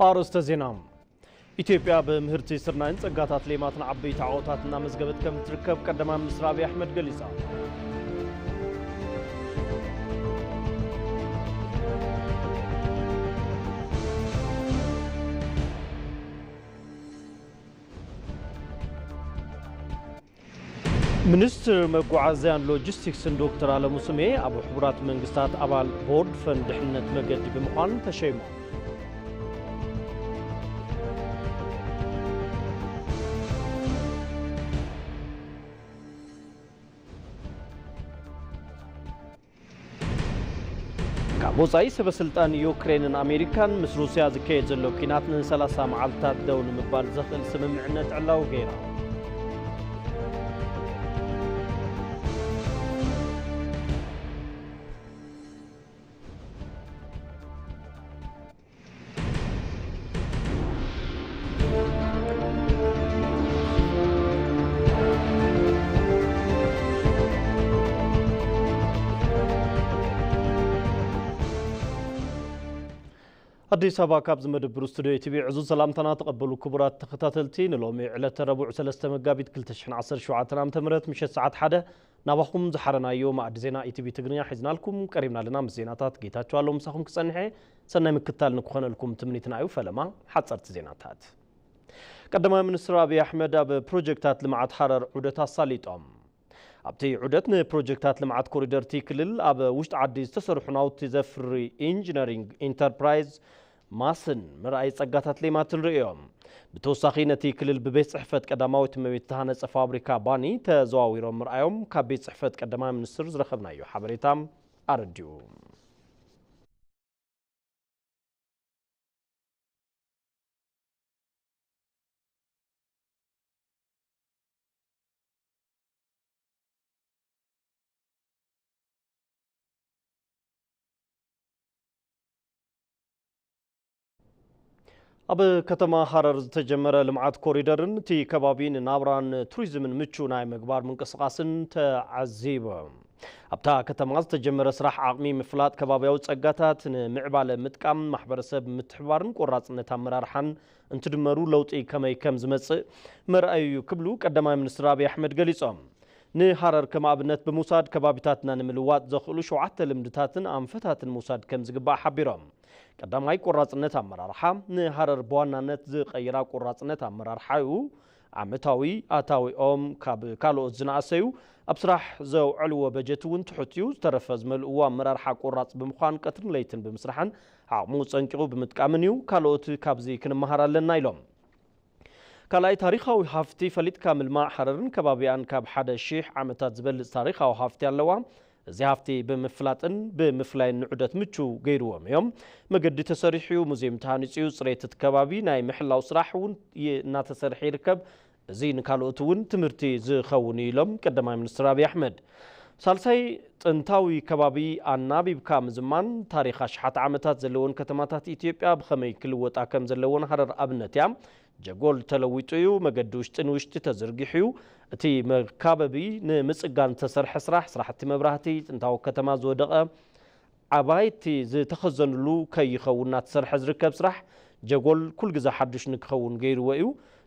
ኣርእስተ ዜና። ኢትዮጵያ ብምህርቲ ስርናይን ጸጋታት ሌማትን ዓበይቲ ዓወታት እናመዝገበት ከም እትርከብ ቀዳማይ ሚኒስትር ኣብይ ኣሕመድ ገሊጻ። ሚኒስትር መጓዓዝያን ሎጂስቲክስን ዶክተር ኣለሙ ስሜ ኣብ ሕቡራት መንግስታት ኣባል ቦርድ ፈንድ ድሕነት መገዲ ብምዃን ተሸይሞም። ካብ ወጻኢ ሰበ ስልጣን ዩክሬንን ኣሜሪካን ምስ ሩስያ ዝካየድ ዘሎ ኲናት ን30 መዓልታት ደው ንምባል ዘኽእል ስምምዕነት ዕላዊ ገይራ። ኣዲስ ኣበባ፣ ካብ ዝመደብሩ ስቱድዮ ኢቲቪ ዕዙዝ ሰላምታና ተቐበሉ ክቡራት ተኸታተልቲ። ንሎሚ ዕለተ ረቡዕ ሰለስተ መጋቢት ክልተ ሽሕን ዓሰርተ ሸውዓተን ዓመተ ምህረት ምሸት ሰዓት ሓደ ናባኹም ዝሓረናዮ መኣዲ ዜና ኢቲቪ ትግርኛ ሒዝናልኩም ቀሪብና ኣለና። ምስ ዜናታት ጌታቸው ኣለዉ ምሳኹም ክጸንሐ፣ ሰናይ ምክታል ንክኾነልኩም ትምኒትና እዩ። ፈለማ ሓጸርቲ ዜናታት። ቀዳማይ ሚኒስትር ኣብይ ኣሕመድ ኣብ ፕሮጀክታት ልምዓት ሃረር ዑደት ኣሳሊጦም። ኣብቲ ዑደት ንፕሮጀክታት ልምዓት ኮሪደር እቲ ክልል ኣብ ውሽጢ ዓዲ ዝተሰርሑ ናውቲ ዘፍሪ ኢንጂነሪንግ ኢንተርፕራይዝ ማስን ምርኣይ ጸጋታት ሌማትን ርእዮም። ብተወሳኺ ነቲ ክልል ብቤት ጽሕፈት ቀዳማዊት እመቤት ዝተሃነጸ ፋብሪካ ባኒ ተዘዋዊሮም ምርኣዮም ካብ ቤት ጽሕፈት ቀዳማይ ሚኒስትር ዝረኸብናዮ ሓበሬታ ኣረዲኡ። ኣብ ከተማ ሃረር ዝተጀመረ ልምዓት ኮሪደርን እቲ ከባቢ ንናብራን ቱሪዝምን ምቹ ናይ ምግባር ምንቅስቓስን ተዓዚቡ። ኣብታ ከተማ ዝተጀመረ ስራሕ ዓቕሚ ምፍላጥ ከባቢያዊ ጸጋታት ንምዕባለ ምጥቃም፣ ማሕበረሰብ ምትሕባርን ቆራጽነት ኣመራርሓን እንትድመሩ ለውጢ ከመይ ከም ዝመጽእ መርኣዩ እዩ ክብሉ ቀዳማይ ሚኒስትር ኣብይ ኣሕመድ ገሊጾም። ንሃረር ከም ኣብነት ብምውሳድ ከባቢታትና ንምልዋጥ ዘኽእሉ ሸውዓተ ልምድታትን ኣንፈታትን ምውሳድ ከም ዝግባእ ሓቢሮም። ቀዳማይ ቆራጽነት ኣመራርሓ፣ ንሃረር ብዋናነት ዝቐይራ ቆራጽነት ኣመራርሓ እዩ። ዓመታዊ ኣታዊኦም ካብ ካልኦት ዝነኣሰ እዩ። ኣብ ስራሕ ዘውዕልዎ በጀት እውን ትሑት እዩ። ዝተረፈ ዝመልእዎ ኣመራርሓ ቆራጽ ብምዃን ቀትርን ለይትን ብምስራሕን ዓቕሙ ጸንቂቑ ብምጥቃምን እዩ። ካልኦት ካብዚ ክንመሃር ኣለና ኢሎም። ካልኣይ፣ ታሪኻዊ ሃፍቲ ፈሊጥካ ምልማዕ። ሃረርን ከባቢኣን ካብ ሓደ ሺሕ ዓመታት ዝበልጽ ታሪኻዊ ሃፍቲ ኣለዋ። እዚ ሃፍቲ ብምፍላጥን ብምፍላይን ንዑደት ምቹው ገይርዎም እዮም። መገዲ ተሰሪሑ እዩ፣ ሙዚየም ተሃኒጹ እዩ፣ ጽሬት እቲ ከባቢ ናይ ምሕላው ስራሕ እውን ይ-፣ እናተሰርሐ ይርከብ። እዚ ንካልኦት እውን ትምህርቲ ዝኸውን እዩ ኢሎም ቀዳማይ ሚኒስትር ኣብይ ኣሕመድ። ሳልሳይ፣ ጥንታዊ ከባቢ ኣናቢብካ ምዝማን። ታሪኽ ኣሽሓት ዓመታት ዘለወን ከተማታት ኢትዮጵያ ብኸመይ ክልወጣ ከም ዘለወን ሃረር ኣብነት እያ። ጀጎል ተለዊጡ እዩ፣ መገዲ ውሽጢ ንውሽጢ ተዘርጊሑ እዩ። እቲ መካበቢ ንምጽጋን ዝተሰርሐ ስራሕ፣ ስራሕቲ መብራህቲ፣ ጥንታዊ ከተማ ዝወደቐ ኣባይቲ ዝተኸዘንሉ ከይኸውን እናተሰርሐ ዝርከብ ስራሕ፣ ጀጎል ኩል ግዜ ሓዱሽ ንክኸውን ገይርዎ እዩ።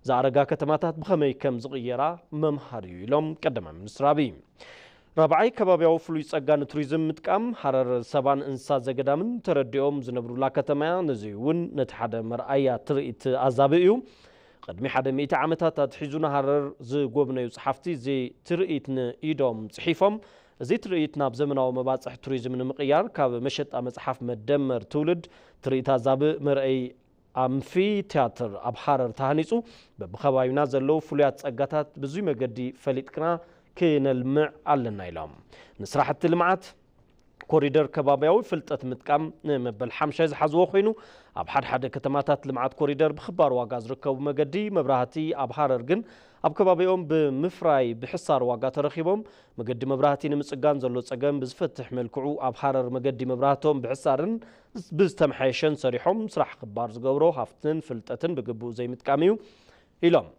ዝኣረጋ ከተማታት ብኸመይ ከም ዝቕየራ መምሃሪ እዩ ኢሎም ቀዳማይ ሚኒስትር ኣብይ። ራብዓይ፣ ከባቢያዊ ፍሉይ ጸጋ ንቱሪዝም ምጥቃም። ሃረር ሰባን እንስሳ ዘገዳምን ተረዲኦም ዝነብሩላ ከተማ እያ። ነዚ እውን ነቲ ሓደ መርኣያ ትርኢት ኣዛብእ እዩ። ቅድሚ ሓደ ሚእቲ ዓመታት ኣትሒዙ ንሃረር ዝጎብነዩ ጸሓፍቲ እዚ ትርኢት ንኢዶም ጽሒፎም። እዚ ትርኢት ናብ ዘመናዊ መባጽሕ ቱሪዝም ንምቕያር ካብ መሸጣ መጽሓፍ መደመር ትውልድ ትርኢት ኣዛብእ መርኣይ ኣምፊ ቲያትር ኣብ ሃረር ተሃኒጹ። በብከባቢና ዘለዉ ፍሉያት ጸጋታት ብዙይ መገዲ ፈሊጥክና ክነልምዕ ኣለና ኢሎም። ንስራሕቲ ልምዓት ኮሪደር ከባቢያዊ ፍልጠት ምጥቃም ንመበል ሓምሻይ ዝሓዝዎ ኮይኑ፣ ኣብ ሓድሓደ ከተማታት ልምዓት ኮሪደር ብኽባር ዋጋ ዝርከቡ መገዲ መብራህቲ ኣብ ሃረር ግን ኣብ ከባቢኦም ብምፍራይ ብሕሳር ዋጋ ተረኺቦም። መገዲ መብራህቲ ንምጽጋን ዘሎ ጸገም ብዝፈትሕ መልክዑ ኣብ ሃረር መገዲ መብራህቶም ብሕሳርን ብዝተመሓየሸን ሰሪሖም ስራሕ ክባር ዝገብሮ ሃፍትን ፍልጠትን ብግቡእ ዘይምጥቃም እዩ ኢሎም።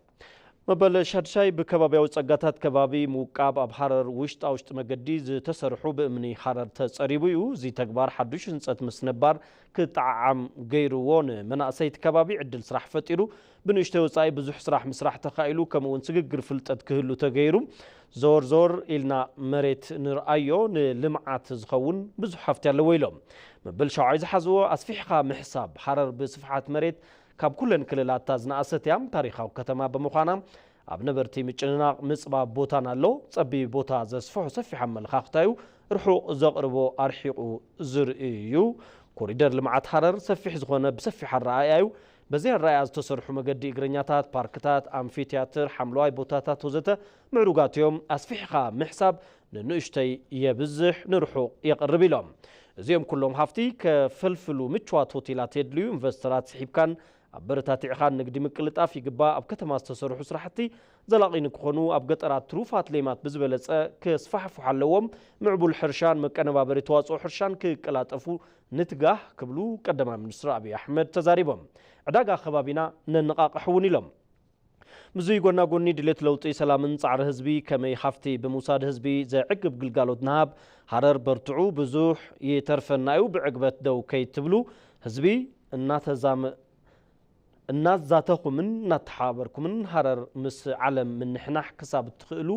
መበል ሻድሻይ ብከባቢያዊ ጸጋታት ከባቢ ምውቃብ ኣብ ሃረር ውሽጣ ውሽጢ መገዲ ዝተሰርሑ ብእምኒ ሃረር ተጸሪቡ እዩ። እዚ ተግባር ሓዱሽ ህንጸት ምስ ነባር ክጠዓዓም ገይርዎ፣ ንመናእሰይቲ ከባቢ ዕድል ስራሕ ፈጢሩ፣ ብንእሽተይ ወጻኢ ብዙሕ ስራሕ ምስራሕ ተኻኢሉ፣ ከምኡ እውን ስግግር ፍልጠት ክህሉ ተገይሩ። ዞር ዞር ኢልና መሬት ንርኣዮ፣ ንልምዓት ዝኸውን ብዙሕ ሃፍቲ ኣለዎ ኢሎም። መበል ሸውዓይ ዝሓዝዎ ኣስፊሕኻ ምሕሳብ፣ ሃረር ብስፍሓት መሬት ካብ ኩለን ክልላታ ዝነኣሰት እያ። ታሪኻዊ ከተማ ብምዃና ኣብ ነበርቲ ምጭንናቕ ምጽባብ ቦታን ኣሎ። ጸቢብ ቦታ ዘስፍሖ ሰፊሕ ኣመለኻኽታ እዩ። ርሑቕ ዘቕርቦ ኣርሒቑ ዝርኢ እዩ። ኮሪደር ልምዓት ሃረር ሰፊሕ ዝኾነ ብሰፊሕ ኣረኣእያ እዩ። በዚ ኣረኣእያ ዝተሰርሑ መገዲ እግረኛታት፣ ፓርክታት፣ ኣምፊ ቲያትር፣ ሓምለዋይ ቦታታት ወዘተ ምዕሩጋት እዮም። ኣስፊሕኻ ምሕሳብ ንንእሽተይ የብዝሕ፣ ንርሑቕ የቕርብ ኢሎም። እዚኦም ኩሎም ሃፍቲ ከፈልፍሉ ምቹዋት ሆቴላት የድልዩ። ኢንቨስተራት ስሒብካን ኣበረታቲዕኻን ንግዲ ምቅልጣፍ ይግባእ። ኣብ ከተማ ዝተሰርሑ ስራሕቲ ዘላቒ ንክኾኑ ኣብ ገጠራት ትሩፋት ሌማት ብዝበለጸ ክስፋሕፍሑ ኣለዎም። ምዕቡል ሕርሻን መቀነባበሪ ተዋፅኦ ሕርሻን ክቀላጠፉ ንትጋህ ክብሉ ቀዳማይ ሚኒስትር ኣብይ ኣሕመድ ተዛሪቦም። ዕዳጋ ከባቢና ነነቓቕሕ እውን ኢሎም። ምስዚ ጎና ጎኒ ድሌት ለውጢ ሰላምን ጻዕሪ ህዝቢ ከመይ ሃፍቲ ብምውሳድ ህዝቢ ዘዕግብ ግልጋሎት ንሃብ። ሃረር በርትዑ፣ ብዙሕ ይተርፈና እዩ፣ ብዕግበት ደው ከይትብሉ፣ ህዝቢ እናተዛመ እናዛተኹምን እናተሓባበርኩምን ሃረር ምስ ዓለም ምንሕናሕ ክሳብ እትኽእሉ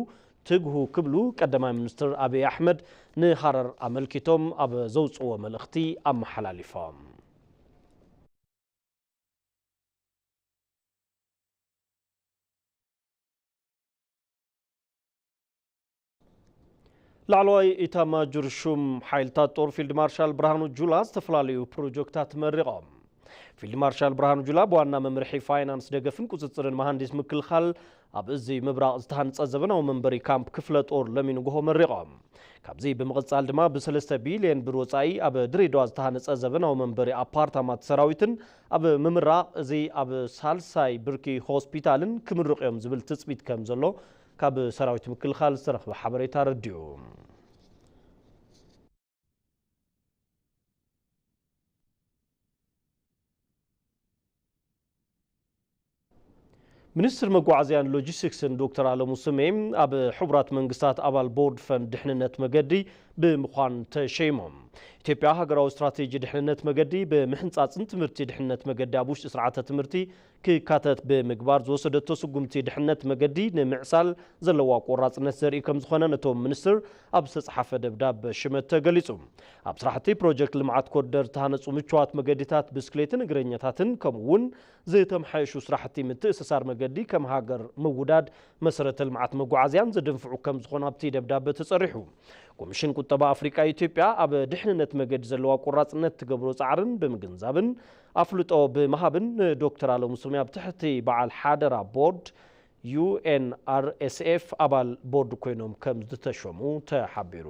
ትግሁ ክብሉ ቀዳማይ ሚኒስትር ኣብይ ኣሕመድ ንሃረር ኣመልኪቶም ኣብ ዘውፅዎ መልእኽቲ ኣመሓላሊፎም። ላዕለዋይ ኢታማጆር ሹም ሓይልታት ጦር ፊልድ ማርሻል ብርሃኑ ጁላ ዝተፈላለዩ ፕሮጀክታት መሪቖም። ፊልድ ማርሻል ብርሃኑ ጁላ ብዋና መምርሒ ፋይናንስ ደገፍን ቁፅፅርን መሃንዲስ ምክልኻል ኣብ እዚ ምብራቕ ዝተሃንፀ ዘበናዊ መንበሪ ካምፕ ክፍለ ጦር ለሚ ንግሆ መሪቖም። ካብዚ ብምቕፃል ድማ ብሰለስተ ቢልዮን ብር ወፃኢ ኣብ ድሬዳዋ ዝተሃነፀ ዘበናዊ መንበሪ ኣፓርታማት ሰራዊትን ኣብ ምምራቕ እዚ ኣብ ሳልሳይ ብርኪ ሆስፒታልን ክምርቕ እዮም ዝብል ትፅቢት ከም ዘሎ ካብ ሰራዊት ምክልኻል ዝተረኽበ ሓበሬታ ኣረዲኡ። ሚኒስትር መጓዓዝያን ሎጂስቲክስን ዶክተር ኣለሙ ስሜ ኣብ ሕቡራት መንግስታት ኣባል ቦርድ ፈንድ ድሕንነት መገዲ ብምዃን ተሸይሞም። ኢትዮጵያ ሃገራዊ ስትራቴጂ ድሕንነት መገዲ ብምሕንጻጽን ትምህርቲ ድሕንነት መገዲ ኣብ ውሽጢ ስርዓተ ትምህርቲ ክካተት ብምግባር ዝወሰደቶ ስጉምቲ ድሕነት መገዲ ንምዕሳል ዘለዋ ቆራጽነት ዘርኢ ከም ዝኾነ ነቶም ሚኒስትር ኣብ ዝተጻሓፈ ደብዳበ ሽመት ተገሊጹ። ኣብ ስራሕቲ ፕሮጀክት ልምዓት ኮሪደር ዝተሃነጹ ምቹዋት መገዲታት ብስክሌትን እግረኛታትን ከምኡ እውን ዝተመሓየሹ ስራሕቲ ምትእስሳር መገዲ ከም ሃገር ምውዳድ መሰረተ ልምዓት መጓዓዝያን ዝድንፍዑ ከም ዝኾኑ ኣብቲ ደብዳበ ተጸሪሑ። ኮሚሽን ቁጠባ ኣፍሪቃ ኢትዮጵያ ኣብ ድሕንነት መገዲ ዘለዋ ቆራጽነት ትገብሮ ጻዕርን ብምግንዛብን ኣፍልጦ ብምሃብን ንዶክተር ኣለሙ ስሜ ኣብ ትሕቲ በዓል ሓደራ ቦርድ ዩ ኤን ኣር ኤስ ኤፍ ኣባል ቦርድ ኮይኖም ከም ዝተሾሙ ተሓቢሩ።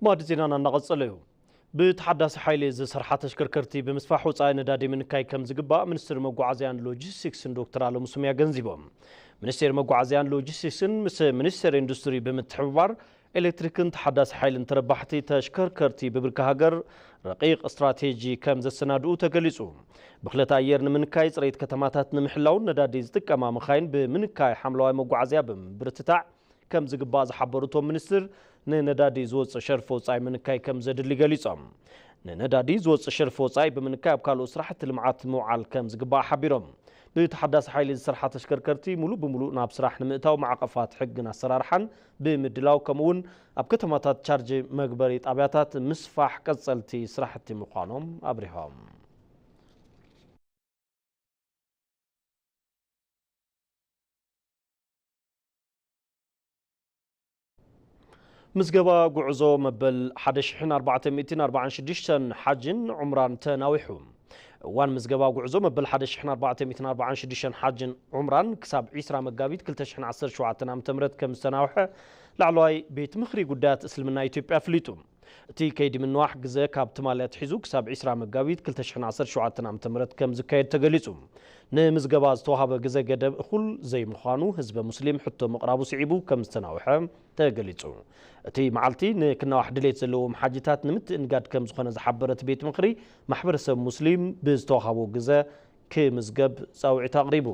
ማዕዲ ዜናና እናቐጸለ እዩ። ብተሓዳሲ ሓይሊ ዝሰርሓ ተሽከርከርቲ ብምስፋሕ ወፃኢ ነዳዲ ምንካይ ከም ዝግባእ ሚኒስትር መጓዓዝያን ሎጂስቲክስን ዶክተር ኣለሙ ስሜ ኣገንዚቦም። ሚኒስቴር መጓዓዝያን ሎጂስቲክስን ምስ ሚኒስቴር ኢንዱስትሪ ብምትሕብባር ኤሌክትሪክን ተሓዳሲ ሓይልን ተረባሕቲ ተሽከርከርቲ ብብርኪ ሃገር ረቂቕ ስትራቴጂ ከም ዘሰናድኡ ተገሊጹ። ብኽለት ኣየር ንምንካይ፣ ጽሬት ከተማታት ንምሕላውን ነዳዲ ዝጥቀማ መኻይን ብምንካይ ሓምለዋይ መጓዓዝያ ብምብርትታዕ ከም ዝግባእ ዝሓበሩ እቶም ሚኒስትር፣ ንነዳዲ ዝወጽእ ሸርፊ ወጻኢ ምንካይ ከም ዘድሊ ገሊጾም። ንነዳዲ ዝወጽእ ሸርፊ ወጻኢ ብምንካይ ኣብ ካልኦት ስራሕቲ ልምዓት ምውዓል ከም ዝግባእ ሓቢሮም። ብተሓዳሲ ሓይሊ ዝሰርሓ ተሽከርከርቲ ሙሉእ ብምሉእ ናብ ስራሕ ንምእታው ማዕቐፋት ሕግን ኣሰራርሓን ብምድላው፣ ከምኡ እውን ኣብ ከተማታት ቻርጅ መግበሪ ጣብያታት ምስፋሕ ቀጸልቲ ስራሕቲ ምዃኖም ኣብሪሆም። ምዝገባ ጉዕዞ መበል ሓደ ሽሕን ኣርባዕተ ሚእትን ኣርባዓን ሽዱሽተን ሓጅን ዑምራን ተናዊሑ። እዋን ምዝገባ ጉዕዞ መበል ሓደ ሽሕን ኣርባዕተ ሚእትን ኣርባዓን ሽዱሽተን ሓጅን ዑምራን ክሳብ ዒስራ መጋቢት ክልተ ሽሕን ዓሰርተ ሸውዓተን ዓመተ ምህረት ከም ዝተናውሐ ላዕለዋይ ቤት ምኽሪ ጉዳያት እስልምና ኢትዮጵያ ኣፍሊጡ። እቲ ከይዲ ምንዋሕ ግዘ ካብ ትማሊ ኣትሒዙ ክሳብ ዒስራ መጋቢት ክልተ ሽሕን ዓሰርተ ሸውዓተን ዓመተ ምህረት ከም ዝካየድ ተገሊጹ። ንምዝገባ ዝተዋሃበ ግዘ ገደብ እኹል ዘይምዃኑ ህዝበ ሙስሊም ሕቶ ምቕራቡ ስዒቡ ከም ዝተናውሐ ተገሊጹ። እቲ መዓልቲ ንክናዋሕ ድሌት ዘለዎም ሓጂታት ንምትእንጋድ ከም ዝኾነ ዝሓበረ እቲ ቤት ምኽሪ፣ ማሕበረሰብ ሙስሊም ብዝተዋሃቦ ግዘ ክምዝገብ ጻውዒት ኣቕሪቡ።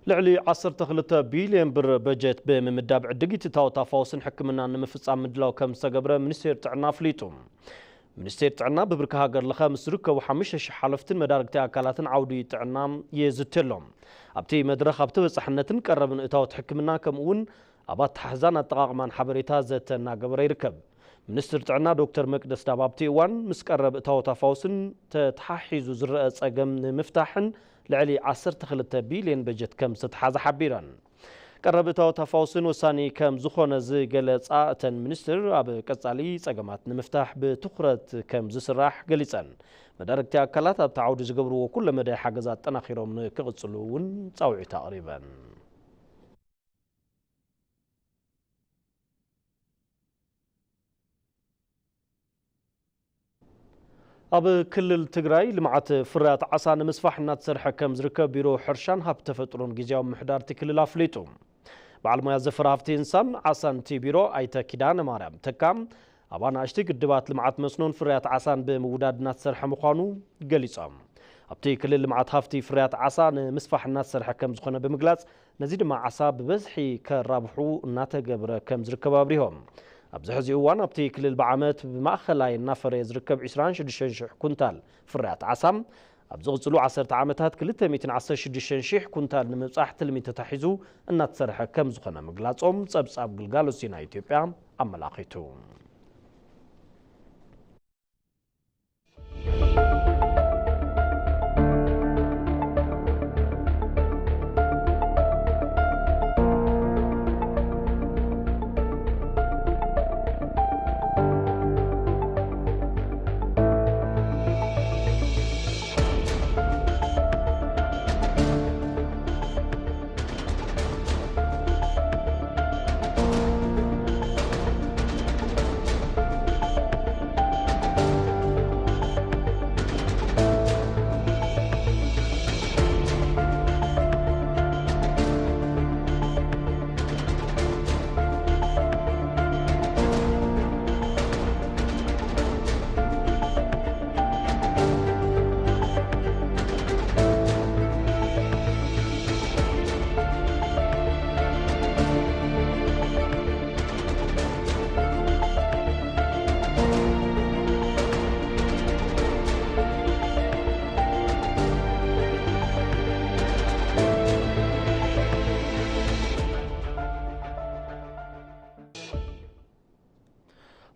ልዕሊ ዓሰርተ ክልተ ቢልዮን ብር በጀት ብምምዳብ ዕድጊት እታወት ኣፋውስን ሕክምናን ንምፍጻም ምድላው ከም ዝተገብረ ሚኒስቴር ጥዕና ኣፍሊጡ። ሚኒስቴር ጥዕና ብብርኪ ሃገር ለኸ ምስ ዝርከቡ ሓሙሽተ ሽሕ ሓለፍትን መዳርግቲ ኣካላትን ዓውዲ ጥዕና የዝቲ ኣሎ። ኣብቲ መድረኽ ኣብ ተበጻሕነትን ቀረብን እታወት ሕክምና ከምኡ እውን ኣብ ኣተሓሕዛን ኣጠቓቕማን ሓበሬታ ዘተ እናገበረ ይርከብ። ሚኒስትር ጥዕና ዶክተር መቅደስ ዳብ ኣብቲ እዋን ምስ ቀረብ እታወት ኣፋውስን ተተሓሒዙ ዝረአ ጸገም ንምፍታሕን ልዕሊ ዓሰርተ ክልተ ቢልዮን በጀት ከም ዝተተሓዘ ሓቢረን። ቀረብ እታወት ኣፋውስን ወሳኒ ከም ዝኾነ ዝገለጻ እተን ሚኒስትር፣ ኣብ ቀጻሊ ጸገማት ንምፍታሕ ብትኹረት ከም ዝስራሕ ገሊጸን። መዳርግቲ ኣካላት ኣብቲ ዓውዲ ዝገብርዎ ኩለ መዳይ ሓገዝ ኣጠናኺሮም ንክቕጽሉ እውን ጻውዒት ኣቕሪበን። ኣብ ክልል ትግራይ ልምዓት ፍርያት ዓሳ ንምስፋሕ እናተሰርሐ ከም ዝርከብ ቢሮ ሕርሻን ሃብቲ ተፈጥሮን ግዝያዊ ምምሕዳር እቲ ክልል ኣፍሊጡ። በዓል ሞያ ዘፈር ሃፍቲ እንስሳን ዓሳን እቲ ቢሮ ኣይተ ኪዳነ ማርያም ተካ፣ ኣብ ኣናእሽቲ ግድባት ልምዓት መስኖን ፍርያት ዓሳን ብምውዳድ እናተሰርሐ ምዃኑ ገሊጾም። ኣብቲ ክልል ልምዓት ሃፍቲ ፍርያት ዓሳ ንምስፋሕ እናተሰርሐ ከም ዝኾነ ብምግላጽ፣ ነዚ ድማ ዓሳ ብበዝሒ ከራብሑ እናተገብረ ከም ዝርከብ ኣብሪሆም። ኣብዚ ሕዚ እዋን ኣብቲ ክልል ብዓመት ብማእኸላይ እናፈረየ ዝርከብ ዒስራን ሽዱሽተን ሽሕ ኩንታል ፍርያት ዓሳ፣ ኣብ ዝቕፅሉ ዓሰርተ ዓመታት ክልተ ሚእትን ዓሰርተ ሽዱሽተን ሽሕ ኩንታል ንምብፃሕ ትልሚ ተታሒዙ እናተሰርሐ ከም ዝኾነ ምግላፆም ፀብፃብ ግልጋሎት ዜና ኢትዮጵያ ኣመላኺቱ።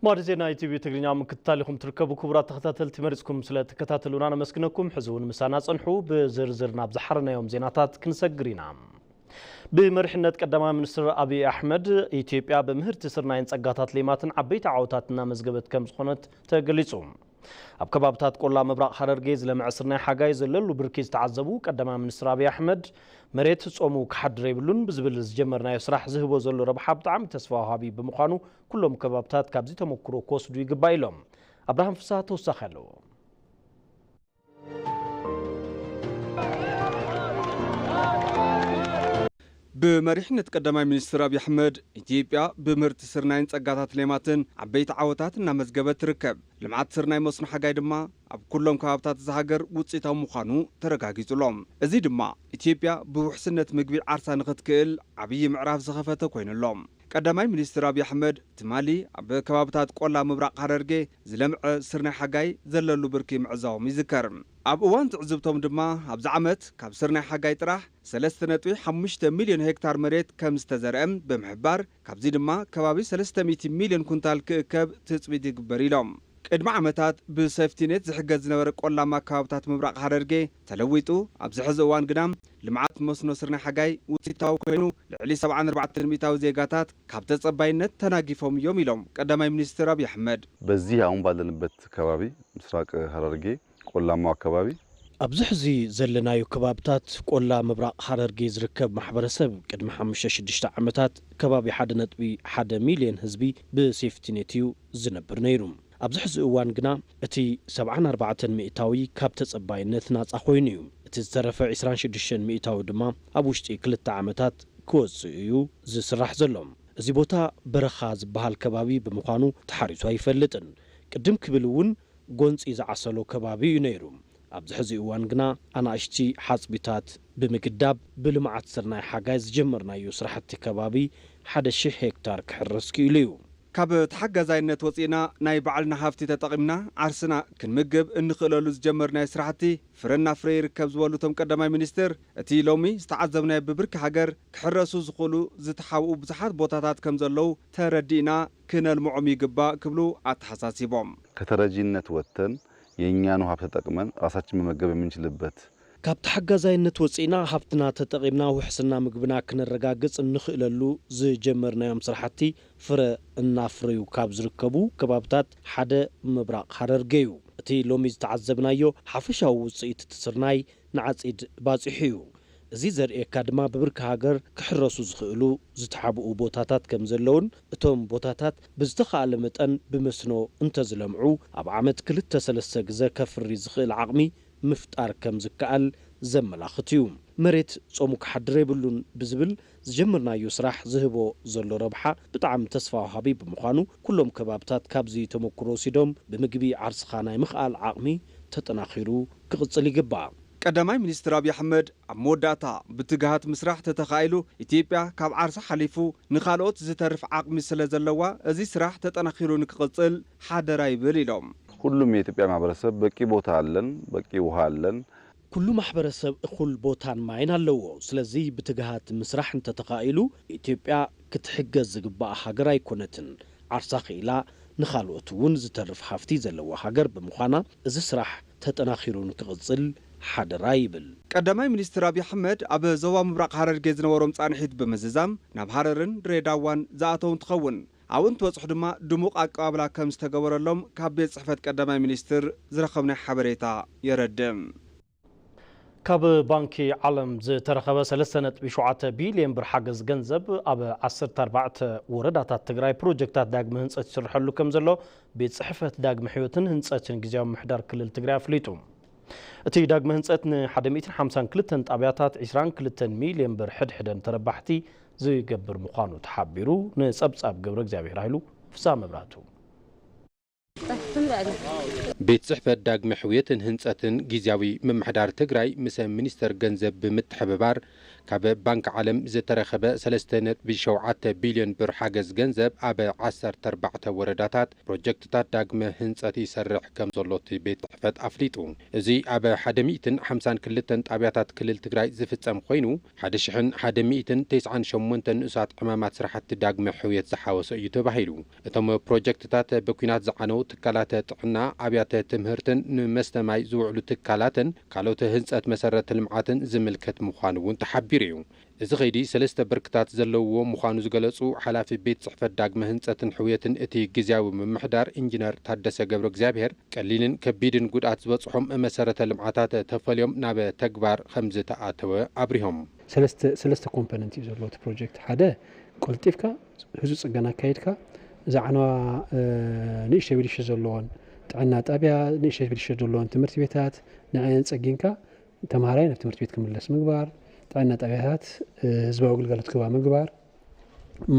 ማዕዲ ዜና ኢቲቪ ትግርኛ ምክትታል ኢኹም ትርከቡ። ክቡራት ተኸታተልቲ፣ መሪጽኩም ስለ ትከታተሉና ነመስግነኩም። ሕዚ እውን ምሳና ጸንሑ። ብዝርዝር ናብ ዝሓረናዮም ዜናታት ክንሰግር ኢና። ብመሪሕነት ቀዳማይ ሚኒስትር ኣብይ ኣሕመድ፣ ኢትዮጵያ ብምህርቲ ስርናይን ጸጋታት ሌማትን ዓበይቲ ዓወታት እናመዝገበት ከም ዝኾነት ተገሊጹ። ኣብ ከባብታት ቆላ ምብራቕ ሃረርጌ ዝለምዐ ስርናይ ሓጋይ ዘለሉ ብርኪ ዝተዓዘቡ ቀዳማይ ሚኒስትር ኣብይ ኣሕመድ፣ መሬት ጾሙ ክሓድር የብሉን ብዝብል ዝጀመርናዮ ስራሕ ዝህቦ ዘሎ ረብሓ ብጣዕሚ ተስፋ ወሃቢ ብምዃኑ፣ ኩሎም ከባብታት ካብዚ ተመክሮ ክወስዱ ይግባእ ኢሎም። ኣብርሃም ፍስሃ ተወሳኺ ኣለዎ። ብመሪሕነት ቀዳማይ ሚኒስትር ኣብይ ኣሕመድ፣ ኢትዮጵያ ብምህርቲ ስርናይን ጸጋታት ሌማትን ዓበይቲ ዓወታት እናመዝገበት ትርከብ። ልምዓት ስርናይ መስኖ ሓጋይ ድማ ኣብ ኩሎም ከባብታት እዛ ሃገር ውጽኢታዊ ምዃኑ ተረጋጊጹ ኣሎ። እዚ ድማ ኢትዮጵያ ብውሕስነት ምግቢ ዓርሳ ንኽትክእል ዓብዪ ምዕራፍ ዝኸፈተ ኮይኑ ኣሎ። ቀዳማይ ሚኒስትር ኣብይ ኣሕመድ ትማሊ ኣብ ከባብታት ቆላ ምብራቕ ሃረርጌ ዝለምዐ ስርናይ ሓጋይ ዘለሉ ብርኪ ምዕዛዎም ይዝከር። ኣብ እዋን ትዕዝብቶም ድማ ኣብዚ ዓመት ካብ ስርናይ ሓጋይ ጥራሕ ሰለስተ ነጥቢ ሓሙሽተ ሚልዮን ሄክታር መሬት ከም ዝተዘርአ ብምሕባር፣ ካብዚ ድማ ከባቢ ሰለስተ ሚእቲ ሚልዮን ኩንታል ክእከብ ትጽቢት ይግበር ኢሎም። ቅድሚ ዓመታት ብሴፍቲኔት ዝሕገዝ ዝነበረ ቆላማ ከባብታት ምብራቕ ሃረርጌ ተለዊጡ፣ ኣብዚ ሕዚ እዋን ግና ልምዓት መስኖ ስርናይ ሓጋይ ውፅኢታዊ ኮይኑ፣ ልዕሊ ሰብዓን ኣርባዕተን ሚእታዊ ዜጋታት ካብ ተጸባይነት ተናጊፎም እዮም ኢሎም ቀዳማይ ሚኒስትር ኣብይ ኣሕመድ። በዚህ አሁን ባለንበት ከባቢ ምስራቅ ሐረርጌ ቆላማው አካባቢ ኣብዚ ሕዚ ዘለናዮ ከባብታት ቆላ ምብራቕ ሃረርጌ ዝርከብ ማሕበረሰብ ቅድሚ ሓሙሽተ ሽዱሽተ ዓመታት ከባቢ ሓደ ነጥቢ ሓደ ሚልዮን ህዝቢ ብሴፍቲኔት እዩ ዝነብር ነይሩ። ኣብዚ ሕዚ እዋን ግና እቲ ሰብዓን ኣርባዕተን ሚእታዊ ካብ ተጸባይነት ናጻ ኮይኑ እዩ። እቲ ዝተረፈ ዕስራን ሽዱሽተን ሚእታዊ ድማ ኣብ ውሽጢ ክልተ ዓመታት ክወጽእ እዩ ዝስራሕ ዘሎ። እዚ ቦታ በረኻ ዝበሃል ከባቢ ብምዃኑ ተሓሪሱ ኣይፈልጥን። ቅድም ክብል እውን ጎንፂ ዝዓሰሎ ከባቢ እዩ ነይሩ። ኣብዚ ሕዚ እዋን ግና ኣናእሽቲ ሓፅቢታት ብምግዳብ ብልምዓት ስርናይ ሓጋይ ዝጀመርናዮ ስራሕቲ ከባቢ ሓደ ሺሕ ሄክታር ክሕረስ ክኢሉ እዩ። ካብ ተሓጋዛይነት ወፂእና ናይ ባዕልና ሃፍቲ ተጠቒምና ዓርስና ክንምግብ እንኽእለሉ ዝጀመርናዮ ስራሕቲ ፍረ እናፍረየ ይርከብ ዝበሉ እቶም ቀዳማይ ሚኒስትር፣ እቲ ሎሚ ዝተዓዘብናዮ ብብርኪ ሃገር ክሕረሱ ዝኽእሉ ዝተሓብኡ ብዙሓት ቦታታት ከም ዘለዉ ተረዲእና ክነልምዖም ይግባእ ክብሉ ኣተሓሳሲቦም። ከተረጂነት ወጥተን የእኛኑ ሀብት ተጠቅመን ራሳችን መመገብ የምንችልበት ካብ ተሓጋዛይነት ወፂእና ሃብትና ተጠቒምና ውሕስና ምግብና ክነረጋግፅ እንኽእለሉ ዝጀመርናዮም ስራሕቲ ፍረ እናፍረዩ ካብ ዝርከቡ ከባብታት ሓደ ምብራቕ ሃረርጌ እዩ። እቲ ሎሚ ዝተዓዘብናዮ ሓፈሻዊ ውፅኢት እቲ ስርናይ ንዓፂድ ባፂሑ እዩ። እዚ ዘርእየካ ድማ ብብርኪ ሃገር ክሕረሱ ዝኽእሉ ዝተሓብኡ ቦታታት ከም ዘለውን እቶም ቦታታት ብዝተኻእለ መጠን ብመስኖ እንተዝለምዑ ኣብ ዓመት ክልተ ሰለስተ ግዘ ከፍሪ ዝኽእል ዓቕሚ ምፍጣር ከም ዝከኣል ዘመላኽት እዩ። መሬት ጾሙ ክሓድር የብሉን ብዝብል ዝጀመርናዮ ስራሕ ዝህቦ ዘሎ ረብሓ ብጣዕሚ ተስፋ ወሃቢ ብምዃኑ ኩሎም ከባብታት ካብዚ ተመኩሮ ወሲዶም ብምግቢ ዓርስኻ ናይ ምኽኣል ዓቕሚ ተጠናኺሩ ክቕጽል ይግባእ። ቀዳማይ ሚኒስትር ኣብይ ኣሕመድ ኣብ መወዳእታ ብትግሃት ምስራሕ ተተኻኢሉ ኢትዮጵያ ካብ ዓርሳ ሓሊፉ ንኻልኦት ዝተርፍ ዓቕሚ ስለ ዘለዋ እዚ ስራሕ ተጠናኺሩ ንክቕጽል ሓደራ ይብል ኢሎም። ሁሉም የኢትዮጵያ ማህበረሰብ በቂ ቦታ አለን፣ በቂ ውሃ አለን። ኩሉ ማሕበረሰብ እኹል ቦታን ማይን ኣለዎ። ስለዚ ብትግሃት ምስራሕ እንተተኻኢሉ ኢትዮጵያ ክትሕገዝ ዝግባኣ ሃገር ኣይኮነትን። ዓርሳ ክኢላ ንኻልኦት እውን ዝተርፍ ሃፍቲ ዘለዋ ሃገር ብምዃና እዚ ስራሕ ተጠናኺሩ ንክቕፅል ሓደራ ይብል። ቀዳማይ ሚኒስትር ኣብይ ኣሕመድ ኣብ ዞባ ምብራቕ ሃረርጌ ዝነበሮም ፃንሒት ብምዝዛም ናብ ሃረርን ድሬዳዋን ዝኣተው እንትኸውን ኣብኡ እንትበፅሑ ድማ ድሙቕ ኣቀባብላ ከም ዝተገበረሎም ካብ ቤት ፅሕፈት ቀዳማይ ሚኒስትር ዝረኸብናይ ሓበሬታ የረድእ። ካብ ባንኪ ዓለም ዝተረኸበ ሰለስተ ነጥቢ ሸውዓተ ቢልዮን ብር ሓገዝ ገንዘብ ኣብ ዓሰርተ ኣርባዕተ ወረዳታት ትግራይ ፕሮጀክታት ዳግመ ህንፀት ይስርሐሉ ከም ዘሎ ቤት ፅሕፈት ዳግመ ሕይወትን ህንፀትን ግዝያዊ ምምሕዳር ክልል ትግራይ ኣፍሊጡ። እቲ ዳግመ ህንፀት ንሓደ ሚእትን ሓምሳን ክልተን ጣብያታት ዕስራን ክልተን ሚልዮን ብር ሕድሕደን ተረባሕቲ ዝገብር ምዃኑ ተሓቢሩ። ንፀብፃብ ገብረ እግዚኣብሔር ሃይሉ ፍስሃ መብራህቱ። ቤት ጽሕፈት ዳግመ ሕውየትን ህንጸትን ግዝያዊ ምምሕዳር ትግራይ ምስ ሚኒስተር ገንዘብ ብምትሕብባር ካብ ባንክ ዓለም ዝተረኸበ ሰለስተ ነጥቢ ሸውዓተ ቢልዮን ብር ሓገዝ ገንዘብ ኣብ ዓሰርተ ኣርባዕተ ወረዳታት ፕሮጀክትታት ዳግመ ህንጸት ይሰርሕ ከም ዘሎ እቲ ቤት ጽሕፈት ኣፍሊጡ። እዚ ኣብ ሓደ ሚእትን ሓምሳን ክልተን ጣብያታት ክልል ትግራይ ዝፍጸም ኮይኑ፣ ሓደ ሽሕን ሓደ ሚእትን ተስዓን ሸሞንተን ንኡሳት ዕማማት ስራሕቲ ዳግመ ሕውየት ዝሓወሰ እዩ ተባሂሉ። እቶም ፕሮጀክትታት ብኲናት ዝዓነው ትካላት ጥዕና፣ ኣብያተ ትምህርትን ንመስተ ማይ ዝውዕሉ ትካላትን ካልኦት ህንጸት መሰረተ ልምዓትን ዝምልከት ምዃኑ እውን ተሓቢሩ እዩ። እዚ ከይዲ ሰለስተ ብርክታት ዘለውዎ ምዃኑ ዝገለጹ ሓላፊ ቤት ጽሕፈት ዳግመ ህንጸትን ሕውየትን እቲ ግዝያዊ ምምሕዳር ኢንጂነር ታደሰ ገብረ እግዚኣብሔር፣ ቀሊልን ከቢድን ጉድኣት ዝበጽሖም መሰረተ ልምዓታት ተፈልዮም ናብ ተግባር ከም ዝተኣተወ ኣብሪሆም። ሰለስተ ሰለስተ ኮምፖነንት እዩ ዘለዎ እቲ ፕሮጀክት። ሓደ፣ ቀልጢፍካ ህጹጽ ጽገና ኣካይድካ፣ እዛ ዓንዋ ንእሽተይ ብልሽት ዘለዎን፣ ጥዕና ጣብያ ንእሽተይ ብልሽት ዘለዎን ትምህርቲ ቤታት ንዐን ጸጊንካ ተምሃራይ ናብ ትምህርቲ ቤት ክምለስ ምግባር። ጥዕና ጣብያታት፣ እ፣ ህዝባዊ ግልጋሎት ክባ ምግባር፣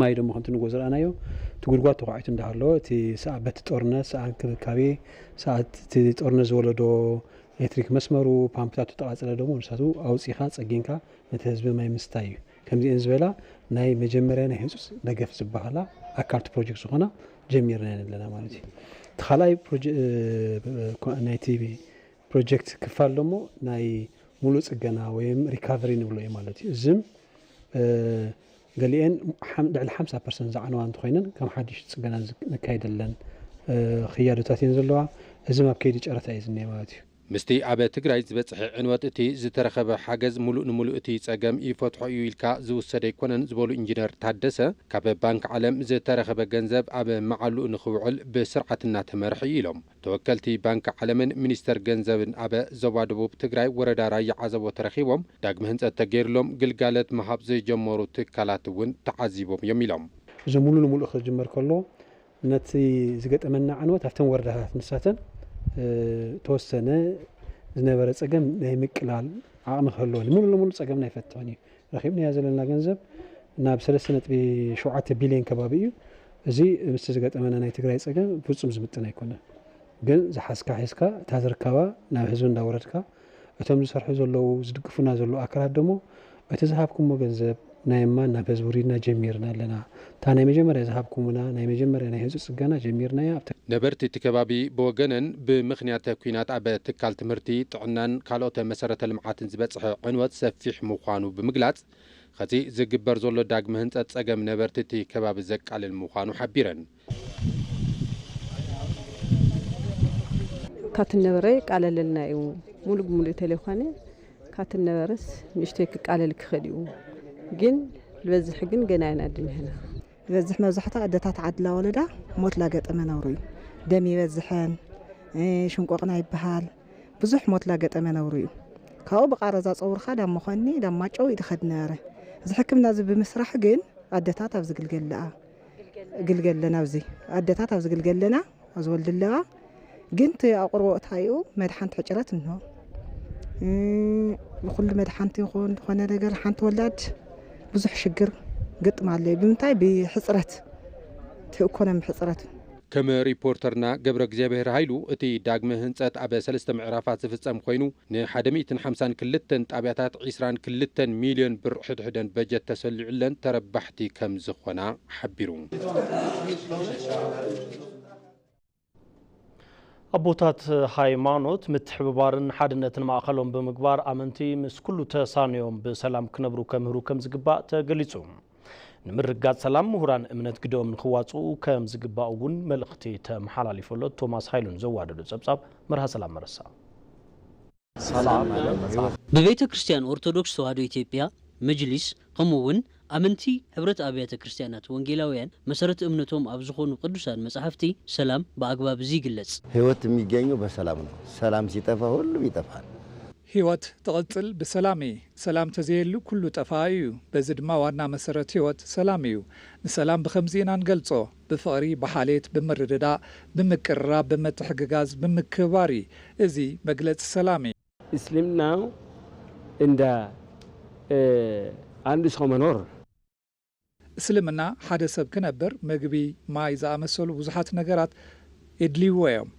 ማይ ደሞ ከምቲ ንጎ ዝረኣናዮ፣ እቲ ጉድጓድ ተዃዒቱ እንዳሃለወ፣ እቲ ሰኣ-፣ በቲ ጦርነት፣ ሰኣ እንክብካቤ፣ ሰኣት እቲ ጦርነት ዝወለዶ ኤሌክትሪክ መስመሩ፣ ፓምፕታቱ ተቓጸለ ደሞ፣ ንሳቱ ኣውጺኻ ጸጊንካ ነቲ ህዝቢ ማይ ምስታይ እዩ። ከምዚኤን ዝበላ ናይ መጀመርያ ናይ ህጹጽ ደገፍ ዝበሃላ ኣካል እቲ ፕሮጀክት ዝኾና ጀሚርና ኣለና ማለት እዩ። እቲ ካልኣይ ፕሮጀ-፣ እ፣ ኮ-፣ ናይቲ ፕሮጀክት ክፋል ደሞ ናይ ሙሉእ ጽገና ወይም ሪካቨሪ ንብሎ እዩ ማለት እዩ። እዝም፣ እ፣ ገሊኤን ሓም-፣ ልዕሊ ሓምሳ ፐርሰንት ዝዓነዋ እንተኾይነን ከም ሓድሽ ጽገና ዝ-፣ ነካይደለን፣ እ፣ ክያዶታት እየን ዘለዋ። እዝም ኣብ ከይዲ ጨረታ እዩ ዝኒአ ማለት እዩ። ምስቲ ኣብ ትግራይ ዝበጽሐ ዕንወት እቲ ዝተረኸበ ሓገዝ ሙሉእ ንሙሉእ እቲ ጸገም ይፈትሖ እዩ ኢልካ ዝውሰድ ኣይኮነን ዝበሉ ኢንጂነር ታደሰ፣ ካብ ባንክ ዓለም ዝተረኸበ ገንዘብ ኣብ መዓልኡ ንኽውዕል ብስርዓት እናተመርሐ እዩ ኢሎም። ተወከልቲ ባንክ ዓለምን ሚኒስተር ገንዘብን ኣብ ዞባ ደቡብ ትግራይ ወረዳ ራያ ዓዘቦ ተረኺቦም ዳግመ ህንፀት ተገይርሎም ግልጋሎት ምሃብ ዝጀመሩ ትካላት እውን ተዓዚቦም እዮም ኢሎም። እዚ ሙሉ ንሙሉ ክጅመር ከሎ ነቲ ዝገጠመና ዕንወት ኣብተን ወረዳታት ንሳተን፣ እ፣ ተወሰነ ዝነበረ ጸገም ናይ ምቅላል ዓቕሚ ክህልወን ሙሉ ንሙሉ ጸገምና ኣይፈትሕን እዩ። ረኺብናዮ ዘለና ገንዘብ ናብ ሰለስተ ነጥቢ ሸውዓተ ቢልዮን ከባቢ እዩ። እዚ ምስቲ ዝገጠመና ናይ ትግራይ ጸገም ፍጹም ዝምጥን ኣይኮነን። ግን ዝሓዝካ ሒዝካ፣ እታ ዝርከባ ናብ ህዝቢ እንዳወረድካ፣ እቶም ዝሰርሑ ዘለዉ፣ ዝድግፉና ዘለዉ ኣካላት ደሞ፣ እቲ ዝሃብኩሞ ገንዘብ ናይ እማን ናብ ህዝቢ ውሪድና ጀሚርና ኣለና። እታ ናይ መጀመርያ ዝሃብኩሙና፣ ናይ መጀመርያ ናይ ህጹጽ ጽገና ጀሚርናያ። ኣብቲ ነበርቲ እቲ ከባቢ ብወገነን፣ ብምኽንያት ኲናት ኣብ ትካል ትምህርቲ፣ ጥዕናን ካልኦት መሰረተ ልምዓትን ዝበጽሐ ዕንወት ሰፊሕ ምዃኑ ብምግላጽ፣ ኸዚ ዝግበር ዘሎ ዳግመ ህንጸት ጸገም ነበርቲ እቲ ከባቢ ዘቃልል ምዃኑ ሓቢረን። ካትነበረ ይቃለለልና እዩ። ሙሉ ብሙሉ ተሌኳነ ካትነበረስ ንእሽተይ ክቃለል ክኽእል እዩ። ግን ዝበዝሕ ግን ገና ኣይናድንህና። ዝበዝሕ መብዛሕትኡ ኣደታት ዓድላ ወለዳ ሞት ላገጠመ ነውሩ እዩ። ደም ይበዝሐን፣ እ፣ ሽንቆቕና ይበሃል። ብዙሕ ሞት ላገጠመ ነውሩ እዩ። ካብኡ ብቃረዛ ጸውርካ ዳብ መኾኒ፣ ዳብ ማጨው ይድኸድ ነበረ። እዚ ሕክምና እዚ ብምስራሕ ግን ኣደታት ኣብ ዝግልገልኣ፣ ግልገለና ኣብዚ፣ ኣደታት ኣብ ዝግልገለና፣ ኣብ ዝወልድለዋ፣ ግን እቲ ኣቕርቦ እታይኡ መድሓንቲ ሕጭረት እንሆ። እ፣ ብኩሉ መድሓንቲ ይኹን ዝኾነ ነገር ሓንቲ ወላድ ብዙሕ ሽግር ግጥም ኣሎ። ብምንታይ? ብሕፅረት፣ እቲ ኢኮኖሚ ሕፅረት። ከም ሪፖርተርና ገብረ እግዚኣብሔር ሃይሉ፣ እቲ ዳግመ ህንፀት ኣብ ሰለስተ ምዕራፋት ዝፍጸም ኮይኑ፣ ንሓደ ሚእትን ሓምሳን ክልተን ጣብያታት ዒስራን ክልተን ሚልዮን ብር ሕድሕደን በጀት ተሰሊዑለን ተረባሕቲ ከም ዝኾና ሓቢሩ። ኣቦታት ሃይማኖት ምትሕብባርን ሓድነትን ማእኸሎም ብምግባር ኣመንቲ ምስ ኩሉ ተሳንዮም ብሰላም ክነብሩ ከምህሩ ከም ዝግባእ ተገሊጹ። ንምርግጋጽ ሰላም ምሁራን እምነት ግደኦም ንኽዋጽኡ ከም ዝግባእ እውን መልእኽቲ ተመሓላሊፉ ኣሎ። ቶማስ ሃይሉን ዘዋደዶ ጸብጻብ መርሃ ሰላም መረሳ። ሰላም ማለት መጽሓፍ። ብቤተ ክርስቲያን ኦርቶዶክስ ተዋህዶ ኢትዮጵያ መጅሊስ፣ ከምኡ እውን ኣመንቲ ሕብረት ኣብያተ ክርስቲያናት ወንጌላውያን መሰረት እምነቶም ኣብ ዝኾኑ ቅዱሳን መጻሕፍቲ ሰላም ብኣግባብ እዚ ይግለጽ። ህይወት የሚገኘው በሰላም ነው። ሰላም ሲጠፋ ሁሉም ይጠፋል። ህይወት ትቕጽል ብሰላም እዩ። ሰላም ተዘየሉ ኩሉ ጠፋኢ እዩ። በዚ ድማ ዋና መሰረት ህይወት ሰላም እዩ። ንሰላም ብኸምዚ ኢና ንገልጾ፣ ብፍቕሪ፣ ብሓልየት፣ ብምርድዳእ፣ ብምቅርራብ፣ ብምትሕግጋዝ፣ ብምክብባር እዩ። እዚ መግለጺ ሰላም እዩ። እስልምና እንደ፣ እ፣ አንድ ሰው መኖር። እስልምና ሓደ ሰብ ክነብር ምግቢ፣ ማይ ዝኣመሰሉ ብዙሓት ነገራት የድልይዎ እዮም።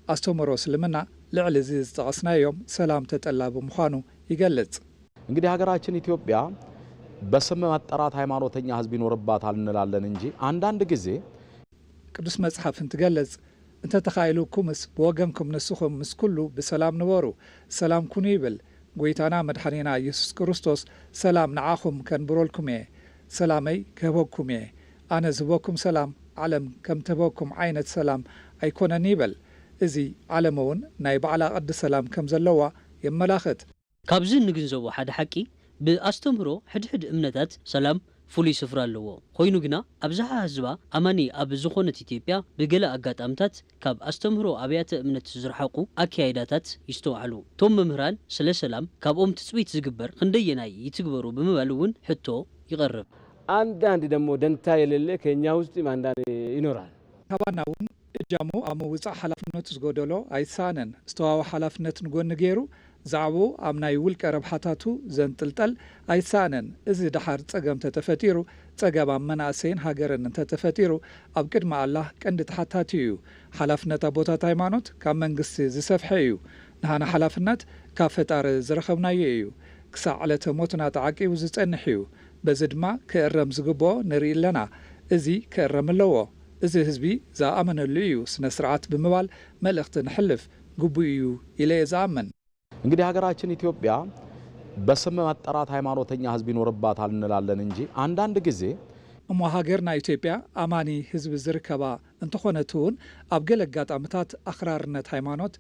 ኣስተምህሮ እስልምና ልዕሊ እዚ ዝጠቐስናዮም ሰላም ተጠላቢ ምዃኑ ይገልጽ። እንግዲህ ሀገራችን ኢትዮጵያ በስም መጠራት ሃይማኖተኛ ህዝብ ይኖርባታል እንላለን እንጂ አንዳንድ ጊዜ ቅዱስ መጽሓፍ እንትገልጽ፣ "እንተ ተኻኢሉኩምስ ብወገንኩም ንስኹም ምስ ኩሉ ብሰላም ንበሩ፣ ሰላም ኩኑ" ይብል። ጐይታና መድሓኒና ኢየሱስ ክርስቶስ፣ "ሰላም ንዓኹም ከንብረልኩም እየ፣ ሰላመይ ክህበኩም እየ። ኣነ ዝህበኩም ሰላም፣ ዓለም ከም ትህበኩም ዓይነት ሰላም ኣይኮነን" ይብል። እዚ ዓለም እውን ናይ ባዕላ ቅዲ ሰላም ከም ዘለዋ የመላኽት። ካብዚ እንግንዘቦ ሓደ ሓቂ፣ ብኣስተምህሮ ሕድሕድ እምነታት ሰላም ፍሉይ ስፍራ ኣለዎ። ኮይኑ ግና፣ ኣብዝሓ ህዝባ ኣማኒ ኣብ ዝኾነት ኢትዮጵያ፣ ብገለ ኣጋጣምታት ካብ ኣስተምህሮ ኣብያተ እምነት ዝረሓቑ ኣካያይዳታት ይስተውዓሉ። እቶም መምህራን ስለ ሰላም ካብኦም ትጽቢት ዝግበር ክንደየናይ ይትግበሩ ብምባል እውን ሕቶ ይቐርብ። አንዳንድ ደግሞ ደንታ የሌለ ከኛ ውስጥም አንዳንድ ይኖራል። ካባና እውን እጃሙ ኣብ ምውጻእ ሓላፍነቱ ዝጎደሎ ኣይሰኣነን። ዝተዋወ ሓላፍነት ንጎኒ ገይሩ ዛዕባኡ ኣብ ናይ ውልቀ ረብሓታቱ ዘንጥልጠል ኣይሰኣነን። እዚ ደሓር ጸገም ተተፈጢሩ፣ ጸገም ኣብ መናእሰይን ሃገርን እንተተፈጢሩ፣ ኣብ ቅድሚ ኣላህ ቀንዲ ተሓታቲ እዩ። ሓላፍነት ኣቦታት ሃይማኖት ካብ መንግስቲ ዝሰፍሐ እዩ። ንሃና ሓላፍነት ካብ ፈጣሪ ዝረኸብናዮ እዩ። ክሳዕ ዕለተ ሞትና ተዓቂቡ ዝጸንሕ እዩ። በዚ ድማ ክእረም ዝግብኦ ንርኢ ኣለና። እዚ ክእረም ኣለዎ። እዚ ህዝቢ ዝኣመነሉ እዩ ስነ ስርዓት ብምባል መልእኽቲ ንሕልፍ ግቡእ እዩ ኢለ እየ ዝኣምን። እንግዲህ ሀገራችን ኢትዮጵያ በስም መጠራት ሃይማኖተኛ ህዝብ ይኖርባታል እንላለን እንጂ አንዳንድ ጊዜ እሞ ሃገርና ኢትዮጵያ ኣማኒ ህዝቢ ዝርከባ እንተኾነት እውን ኣብ ገለ ኣጋጣምታት ኣኽራርነት ሃይማኖት፣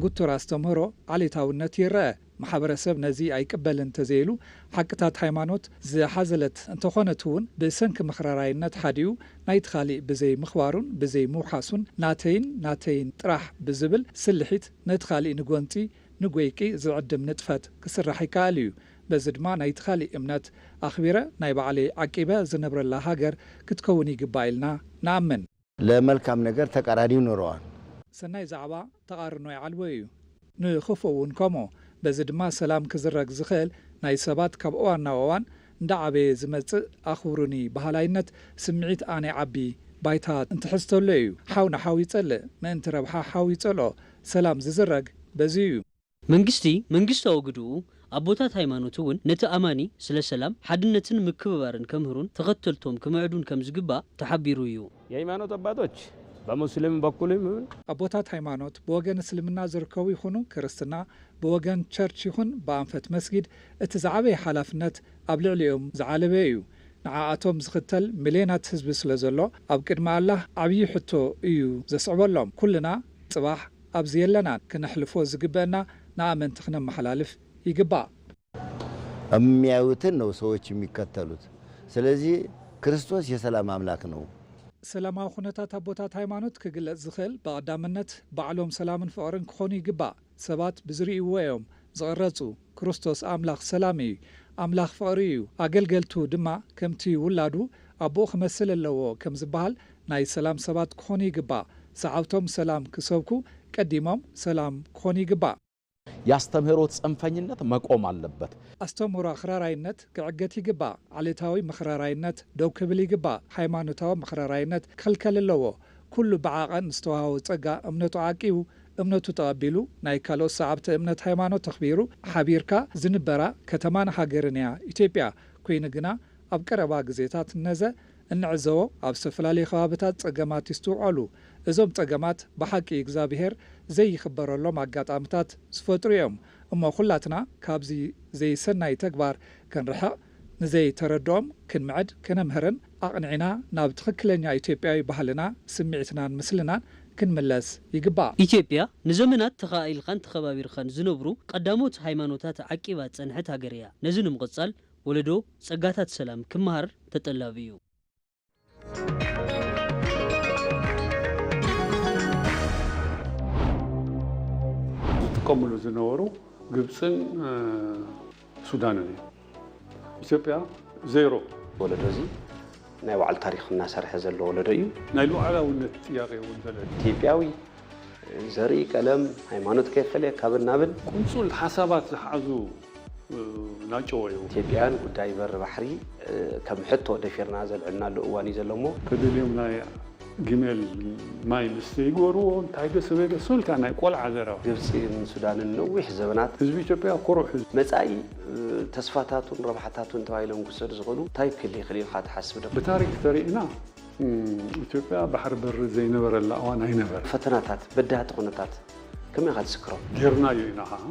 ግቱር ኣስተምህሮ፣ ዓሌታውነት ይረአ። ማሕበረሰብ ነዚ ኣይቅበልን እንተዘይሉ ሓቅታት ሃይማኖት ዝሓዘለት እንተኾነት እውን ብሰንኪ ምኽራራይነት ሓዲኡ ናይቲ ካሊእ ብዘይ ምኽባሩን ብዘይ ምውሓሱን ናተይን ናተይን ጥራሕ ብዝብል ስልሒት ነቲ ካሊእ ንጎንፂ ንጎይቂ ዝዕድም ንጥፈት ክስራሕ ይከኣል እዩ። በዚ ድማ ናይቲ ካሊእ እምነት ኣኽቢረ ናይ ባዕለይ ዓቂበ ዝነብረላ ሃገር ክትከውን ይግባእ ኢልና ንኣምን። ለመልካም ነገር ተቃራኒው ኖረዋል። ሰናይ ዛዕባ ተቓርኖ ይዓልቦ እዩ፣ ንኽፉእ እውን ከምኡ። በዚ ድማ ሰላም ክዝረግ ዝኽእል ናይ ሰባት ካብ እዋን ናብ እዋን እንዳዓበየ ዝመጽእ ኣኽብሩኒ በሃላይነት ስምዒት ኣነ ዓቢ ባይታ እንትሕዝተሎ እዩ። ሓው ንሓው ይጸልእ፣ ምእንቲ ረብሓ ሓው ይጸልኦ። ሰላም ዝዝረግ በዚ እዩ። መንግስቲ መንግስታዊ ግድኡ ኣቦታት ሃይማኖት እውን ነቲ ኣማኒ ስለ ሰላም፣ ሓድነትን ምክብባርን ከምህሩን ተኸተልቶም ክምዕዱን ከም ዝግባእ ተሓቢሩ እዩ። የሃይማኖት አባቶች በሙስሊም በኩልም ይሁን ኣቦታት ሃይማኖት ብወገን እስልምና ዝርከቡ ይኹኑ ክርስትና፣ ብወገን ቸርች ይኹን ብኣንፈት መስጊድ እቲ ዝዓበየ ሓላፍነት ኣብ ልዕሊኦም ዝዓለበ እዩ። ንዓኣቶም ዝኽተል ሚልዮናት ህዝቢ ስለ ዘሎ ኣብ ቅድሚ ኣላህ ዓብዪ ሕቶ እዩ ዘስዕበሎም። ኩልና ጽባሕ ኣብዚ የለናን። ክነሕልፎ ዝግበአና ንኣመንቲ ክነመሓላልፍ ይግባእ። የሚያዩትን ነው ሰዎች የሚከተሉት። ስለዚህ ክርስቶስ የሰላም አምላክ ነው። ሰላማዊ ኩነታት ኣቦታት ሃይማኖት ክግለጽ ዝኽእል ብቐዳምነት ባዕሎም ሰላምን ፍቕርን ክኾኑ ይግባእ። ሰባት ብዝርእይዎ እዮም ዝቕረጹ። ክርስቶስ ኣምላኽ ሰላም እዩ፣ ኣምላኽ ፍቕሪ እዩ። ኣገልገልቱ ድማ ከምቲ ውላዱ ኣቦኡ ክመስል ኣለዎ ከም ዝበሃል ናይ ሰላም ሰባት ክኾኑ ይግባእ። ሰዓብቶም ሰላም ክሰብኩ ቀዲሞም ሰላም ክኾኑ ይግባእ። የአስተምህሮት ጽንፈኝነት መቆም አለበት። ኣስተምህሮ ኣኽራራይነት ክዕገት ይግባእ። ዓሌታዊ መኽራራይነት ደው ክብል ይግባእ። ሃይማኖታዊ መኽራራይነት ክኽልከል ኣለዎ። ኩሉ ብዓቐን ዝተዋህቦ ጸጋ እምነቱ ዓቂቡ፣ እምነቱ ተቐቢሉ፣ ናይ ካልኦት ሰዓብቲ እምነት ሃይማኖት ኣኽቢሩ፣ ሓቢርካ ዝንበራ ከተማን ሃገርን እያ ኢትዮጵያ። ኮይኑ ግና ኣብ ቀረባ ግዜታት ነዘ እንዕዘቦ ኣብ ዝተፈላለዩ ከባብታት ጸገማት ይስትውዐሉ። እዞም ጸገማት ብሓቂ እግዚኣብሔር ዘይኽበረሎም ኣጋጣምታት ዝፈጥሩ እዮም። እሞ ኩላትና ካብዚ ዘይሰናይ ተግባር ክንርሕቕ፣ ንዘይተረድኦም ክንምዕድ፣ ክነምህርን ኣቕኒዕና ናብ ትኽክለኛ ኢትዮጵያዊ ባህልና፣ ስምዒትናን ምስልናን ክንምለስ ይግባእ። ኢትዮጵያ ንዘመናት ተኸኣኢልካን ተኸባቢርካን ዝነብሩ ቀዳሞት ሃይማኖታት ዓቂባ ዝጸንሐት ሃገር እያ። ነዚ ንምቕጻል ወለዶ ጸጋታት ሰላም ክመሃር ተጠላቢ እዩ። ዝጥቀምሉ ዝነበሩ ግብፅን ሱዳንን እዩ። ኢትዮጵያ ዜሮ። ወለዶ እዚ ናይ ባዕሉ ታሪኽ እናሰርሐ ዘሎ ወለዶ እዩ። ናይ ሉዓላውነት ጥያቄ እውን ዘለ። ኢትዮጵያዊ ዘርኢ ቀለም ሃይማኖት ከይፈለየ ካብን ናብን ቁንፁል ሓሳባት ዝሓዙ ናጨዎ እዩ። ኢትዮጵያውያን ጉዳይ በሪ ባሕሪ ከም ሕቶ ደፊርና ዘልዕልናሉ እዋን እዩ ዘሎ እሞ ተደልዮም ናይ ግመል ማይ ምስ ዘይገበርዎ እንታይ ዶ ሰበይ ዶ ስብልካ ናይ ቆልዓ ዘረባ። ግብፅን ሱዳንን ነዊሕ ዘበናት ህዝቢ ኢትዮጵያ ኩሩዕ ህዝቢ። መፃኢ ተስፋታቱን ረብሓታቱን ተባሂሎም ክውሰዱ ዝኽእሉ እንታይ ክህሊ ይኽእል ኢልካ ትሓስብ ዶ? ብታሪክ ተሪእና ኢትዮጵያ ባሕሪ በሪ ዘይነበረላ እዋን ኣይነበረ። ፈተናታት በዳህቲ ኩነታት ከመይ ኢኻ ትዝክሮ? ጌርናዮ ኢና ከዓ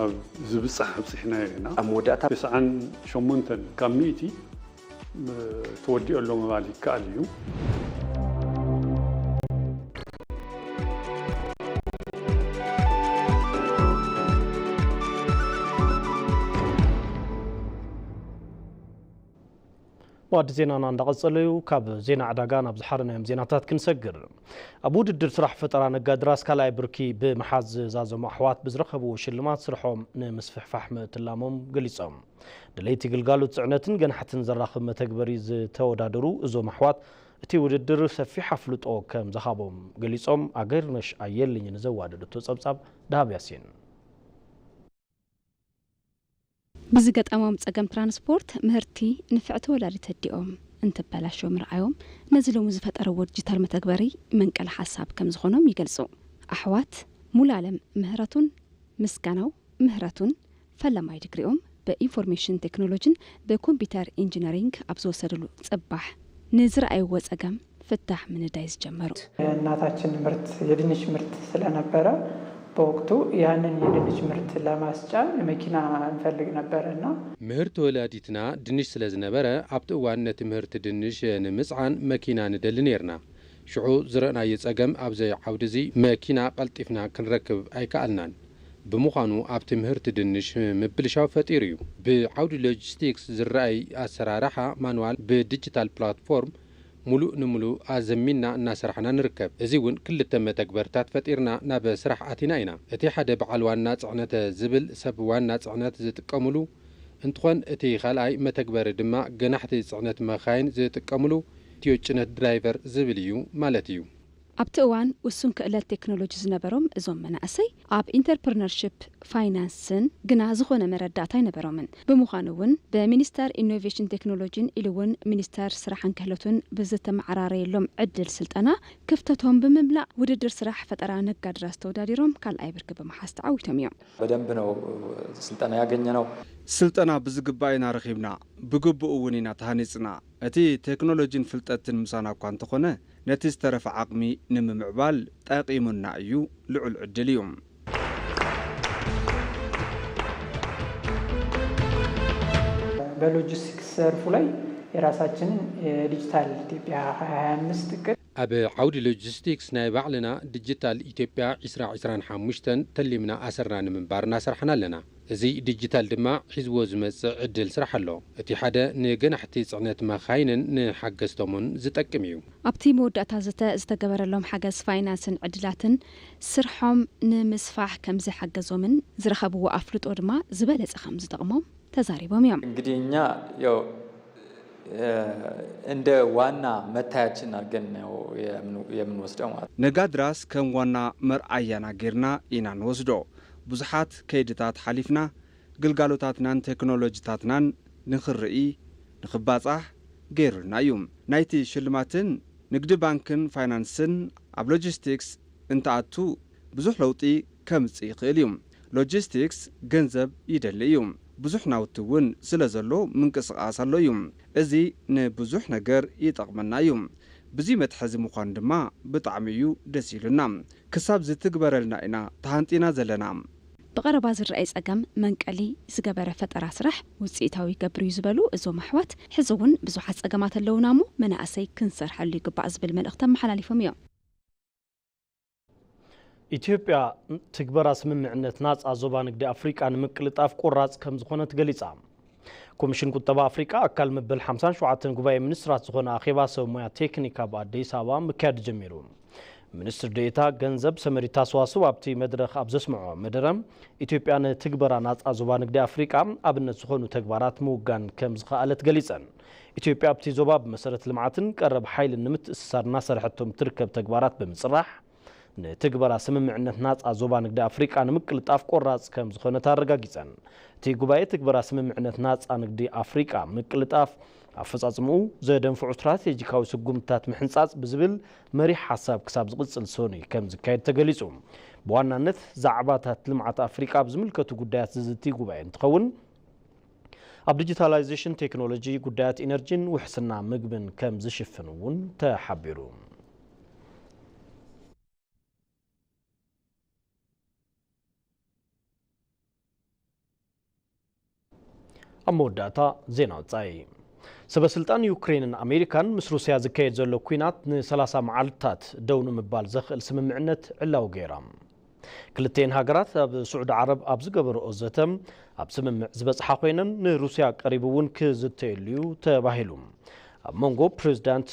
ኣብ ዝብፃሕ ኣብፂሕናዮ ኢና። ኣብ መወዳእታ ተስዓን ሸሞንተን ካብ ሚእቲ ተወዲኦ ኣሎ ምባል ይከኣል እዩ። መዋዲ ዜናና እንዳቐጸለ እዩ። ካብ ዜና ዕዳጋ ናብ ዝሓረናዮም ዜናታት ክንሰግር። ኣብ ውድድር ስራሕ ፈጠራ ነጋድራስ ካልኣይ ብርኪ ብምሓዝ ዝዛዘሙ ኣሕዋት ብዝረኸብዎ ሽልማት ስርሖም ንምስፍሕፋሕ ምትላሞም ገሊጾም። ደለይቲ ግልጋሎት ጽዕነትን ገናሕትን ዘራኽብ መተግበሪ ዝተወዳደሩ እዞም ኣሕዋት እቲ ውድድር ሰፊሕ ኣፍልጦ ከም ዝሃቦም ገሊጾም። ኣገርነሽ ኣየልኝ ንዘዋደደቶ ጸብጻብ ደሃብ ያሲን። ብዝገጠሞም ጸገም ትራንስፖርት ምህርቲ ንፍዕቲ ወላዲት ኣዲኦም እንትበላሸው ምርኣዮም ነዚ ሎሚ ዝፈጠርዎ ዲጂታል መተግበሪ መንቀሊ ሓሳብ ከም ዝኾኖም ይገልጹ። ኣሕዋት ሙሉኣለም ምህረቱን ምስጋናው ምህረቱን ፈለማይ ዲግሪኦም ብኢንፎርሜሽን ቴክኖሎጂን ብኮምፒውተር ኢንጂነሪንግ ኣብ ዝወሰድሉ ጽባሕ ንዝረኣይዎ ጸገም ፍታሕ ምንዳይ ዝጀመሩ። የእናታችን ምርት የድንች ምርት ስለነበረ በወቅቱ ያንን የድንች ምርት ለማስጫን መኪና እንፈልግ ነበረ እና ምህርቲ ወላዲትና ድንሽ ስለ ዝነበረ ኣብቲ እዋን ነቲ ምህርቲ ድንሽ ንምጽዓን መኪና ንደሊ ነይርና። ሽዑ ዝረእናዮ ጸገም ኣብዚ ዓውዲ እዚ መኪና ቀልጢፍና ክንረክብ ኣይከኣልናን። ብምዃኑ ኣብቲ ምህርቲ ድንሽ ምብልሻው ፈጢሩ እዩ። ብዓውዲ ሎጂስቲክስ ዝረኣይ ኣሰራርሓ ማንዋል ብዲጂታል ፕላትፎርም ሙሉእ ንሙሉእ ኣዘሚንና እናሰራሕና ንርከብ። እዚ እውን ክልተ መተግበርታት ፈጢርና ናብ ስራሕ ኣቲና ኢና። እቲ ሓደ በዓል ዋና ፅዕነት ዝብል ሰብ ዋና ፅዕነት ዝጥቀምሉ እንትኾን እቲ ካልኣይ መተግበሪ ድማ ገናሕቲ ፅዕነት መኻይን ዝጥቀምሉ ኢትዮ ጭነት ድራይቨር ዝብል እዩ ማለት እዩ። ኣብቲ እዋን ውሱን ክእለት ቴክኖሎጂ ዝነበሮም እዞም መናእሰይ ኣብ ኢንተርፕርነርሽፕ ፋይናንስን ግና ዝኾነ መረዳእታ ኣይነበሮምን። ብምዃኑ እውን ብሚኒስተር ኢኖቬሽን ቴክኖሎጂን ኢሉ እውን ሚኒስተር ስራሕን ክህሎትን ብዝተመዓራረየሎም ዕድል ስልጠና ክፍተቶም ብምምላእ ውድድር ስራሕ ፈጠራ ነጋድራስ ተወዳዲሮም ካልኣይ ብርኪ ብምሓዝ ተዓዊቶም እዮም። በደንብ ነው ስልጠና ያገኘነው። ስልጠና ብዝግባእ ኢና ረኺብና፣ ብግብኡ እውን ኢና ተሃኒፅና። እቲ ቴክኖሎጂን ፍልጠትን ምሳና እኳ እንተኾነ ነቲ ዝተረፈ ዓቕሚ ንምምዕባል ጠቒሙና እዩ ልዑል ዕድል እዩ። በሎጂስቲክስ ዘርፉ ላይ የራሳችንን የዲጂታል ኢትዮጵያ ሃያ ሃያ አምስት እቅድ ኣብ ዓውዲ ሎጂስቲክስ ናይ ባዕልና ዲጂታል ኢትዮጵያ ዕስራ ዕስራን ሓሙሽተን ተሊምና ኣሰርና ንምንባር እናሰርሕና ኣለና። እዚ ዲጂታል ድማ ሒዝዎ ዝመፅእ ዕድል ስራሕ ኣሎ። እቲ ሓደ ንገናሕቲ ፅዕነት መኻይንን ንሓገዝቶምን ዝጠቅም እዩ። ኣብቲ መወዳእታ ዝተ ዝተገበረሎም ሓገዝ ፋይናንስን ዕድላትን ስርሖም ንምስፋሕ ከምዝሓገዞምን ዝረኸብዎ ኣፍልጦ ድማ ዝበለፀ ከምዝጠቕሞም ተዛሪቦም እዮም። እንግዲህ እኛ ያው እንደ ዋና መታያችን አድርገን ነው የምንወስደው ማለት ነው። ነጋድራስ ከም ዋና መርኣያና ጌርና ኢና ንወስዶ። ብዙሓት ከይድታት ሓሊፍና ግልጋሎታትናን ቴክኖሎጂታትናን ንኽርኢ ንኽባጻሕ ገይሩልና እዩ። ናይቲ ሽልማትን ንግዲ ባንክን ፋይናንስን ኣብ ሎጂስቲክስ እንትኣቱ ብዙሕ ለውጢ ከምጽእ ይኽእል እዩ። ሎጂስቲክስ ገንዘብ ይደሊ እዩ። ብዙሕ ናውቲ እውን ስለ ዘሎ ምንቅስቓስ ኣሎ እዩ። እዚ ንብዙሕ ነገር ይጠቕመና እዩ። ብዚ መትሐዚ ምዃኑ ድማ ብጣዕሚ እዩ ደስ ኢሉና። ክሳብ ዝትግበረልና ኢና ተሃንጢና ዘለና። ብቐረባ ዝረኣይ ጸገም መንቀሊ ዝገበረ ፈጠራ ስራሕ ውፅኢታዊ ይገብር እዩ ዝበሉ እዞም ኣሕዋት፣ ሕዚ እውን ብዙሓት ጸገማት ኣለውና እሞ መናእሰይ ክንሰርሐሉ ይግባእ ዝብል መልእኽቲ ኣመሓላሊፎም እዮም። ኢትዮጵያ ትግበራ ስምምዕነት ናፃ ዞባ ንግዲ ኣፍሪቃ ንምቅልጣፍ ቆራፅ ከም ዝኾነት ገሊፃ። ኮሚሽን ቁጠባ ኣፍሪቃ ኣካል መበል ሓምሳን ሸውዓተን ጉባኤ ሚኒስትራት ዝኾነ ኣኼባ ሰብ ሞያ ቴክኒክ ኣብ ኣዲስ ኣበባ ምክያድ ጀሚሩ። ሚኒስትር ዴኤታ ገንዘብ ሰመሪት ኣስዋስው ኣብቲ መድረኽ ኣብ ዘስምዖ መደረ፣ ኢትዮጵያ ንትግበራ ናፃ ዞባ ንግዲ ኣፍሪቃ ኣብነት ዝኾኑ ተግባራት ምውጋን ከም ዝኸኣለት ገሊፀን። ኢትዮጵያ ኣብቲ ዞባ ብመሰረት ልምዓትን ቀረብ ሓይልን ንምትእስሳር እናሰርሐቶም ትርከብ ተግባራት ብምፅራሕ፣ ንትግበራ ስምምዕነት ናፃ ዞባ ንግዲ ኣፍሪቃ ንምቅልጣፍ ቆራፅ ከም ዝኾነት ኣረጋጊፀን። እቲ ጉባኤ ትግበራ ስምምዕነት ናፃ ንግዲ ኣፍሪቃ ምቅልጣፍ ኣፈፃፅምኡ ዘደንፍዑ ስትራቴጂካዊ ስጉምትታት ምሕንፃፅ ብዝብል መሪሕ ሓሳብ ክሳብ ዝቕፅል ሰኑይ ከም ዝካየድ ተገሊፁ። ብዋናነት ዛዕባታት ልምዓት ኣፍሪቃ ኣብ ዝምልከቱ ጉዳያት ዝዝቲ ጉባኤ እንትኸውን፣ ኣብ ዲጂታላይዜሽን፣ ቴክኖሎጂ፣ ጉዳያት ኢነርጂን ውሕስና ምግብን ከም ዝሽፍን እውን ተሓቢሩ። ኣብ መወዳእታ ዜና ወጻኢ። ሰበ ስልጣን ዩክሬንን ኣሜሪካን ምስ ሩስያ ዝካየድ ዘሎ ኲናት ንሰላሳ መዓልታት ደው ንምባል ዘኽእል ስምምዕነት ዕላዊ ገይራ። ክልተኤን ሃገራት ኣብ ስዑዲ ዓረብ ኣብ ዝገበርኦ ዘተ ኣብ ስምምዕ ዝበጽሓ ኮይነን ንሩስያ ቀሪቡ እውን ክዝተየሉ እዩ ተባሂሉ። ኣብ መንጎ ፕሬዚዳንት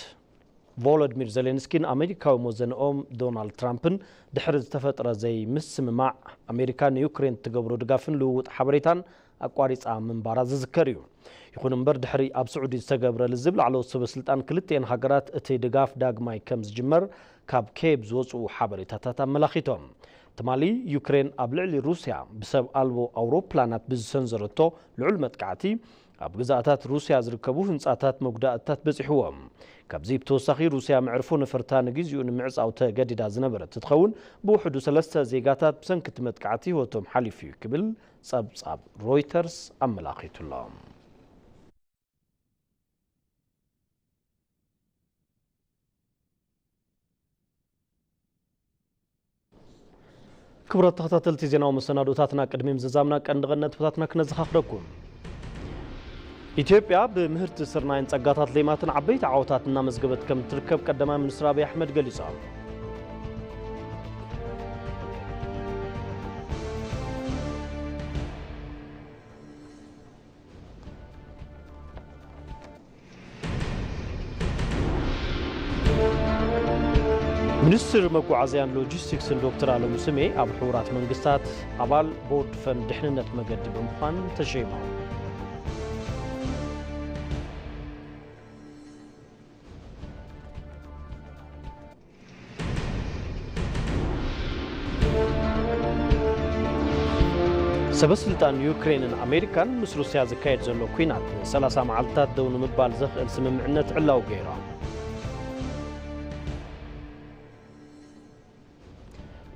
ቮሎዲሚር ዜሌንስኪን ኣሜሪካዊ መዘንኦም ዶናልድ ትራምፕን ድሕሪ ዝተፈጥረ ዘይምስምማዕ ኣሜሪካ ንዩክሬን እትገብሮ ድጋፍን ልውውጥ ሓበሬታን ኣቋሪጻ ምንባራ ዝዝከር እዩ። ይኹን እምበር፣ ድሕሪ ኣብ ስዑዲ ዝተገብረ ልዝብ፣ ላዕለዎት ሰበ ስልጣን ክልቲኤን ሃገራት እቲ ድጋፍ ዳግማይ ከም ዝጅመር ካብ ኬብ ዝወጽኡ ሓበሬታታት ኣመላኺቶም። ትማሊ ዩክሬን ኣብ ልዕሊ ሩስያ ብሰብ ኣልቦ ኣውሮፕላናት ብዝሰንዘረቶ ልዑል መጥቃዕቲ፣ ኣብ ግዛኣታት ሩስያ ዝርከቡ ህንጻታት መጉዳእታት በጺሕዎም። ካብዚ ብተወሳኺ፣ ሩስያ መዕርፎ ነፈርታ ንግዜኡ ንምዕጻው ተገዲዳ ዝነበረት እንትኸውን፣ ብውሕዱ ሰለስተ ዜጋታት ብሰንኪ እቲ መጥቃዕቲ ህይወቶም ሓሊፉ እዩ ክብል ጸብጻብ ሮይተርስ ኣመላኺቱ'ሎ። ክቡራት ተኸታተልቲ ዜናዊ መሰናዶታትና፣ ቅድሚ ምዝዛምና ቀንዲ ቀንዲ ነጥብታትና ክነዘኻኽረኩም። ኢትዮጵያ ብምህርቲ ስርናይን ጸጋታት ሌማትን ዓበይቲ ዓወታት እናመዝገበት ከም ትርከብ ቀዳማይ ሚኒስትር ኣቢይ ኣሕመድ ገሊጹ። ሚኒስትር መጓዓዝያን ሎጂስቲክስን ዶክተር ኣለሙ ስሜ ኣብ ሕቡራት መንግስታት ኣባል ቦርድ ፈንድ ድሕንነት መገዲ ብምዃን ተሸይሞም። ሰበ ስልጣን ዩክሬንን ኣሜሪካን ምስ ሩስያ ዝካየድ ዘሎ ኲናት ንሰላሳ መዓልታት ደው ንምባል ዘኽእል ስምምዕነት ዕላዊ ገይሮም።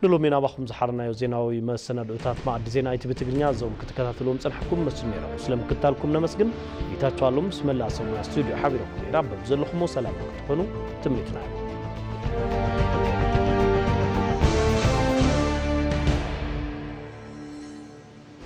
ንሎሚ ናባኹም ዝሓረናዮ ዜናዊ መሰናድኦታት መኣዲ ዜና ኢቲቪ ትግርኛ፣ እዞም ክትከታተልዎም ጸናሕኩም መስሉ ነይሮም። ስለ ምክታልኩም ነመስግን። ጌታቸው ኣለሙ ምስ መላእ ሰብ ሞያ ስቱድዮ ሓቢረኩም ነይራ። በብዘለኹሞ ሰላም ክትኾኑ ትምኒትና እዩ።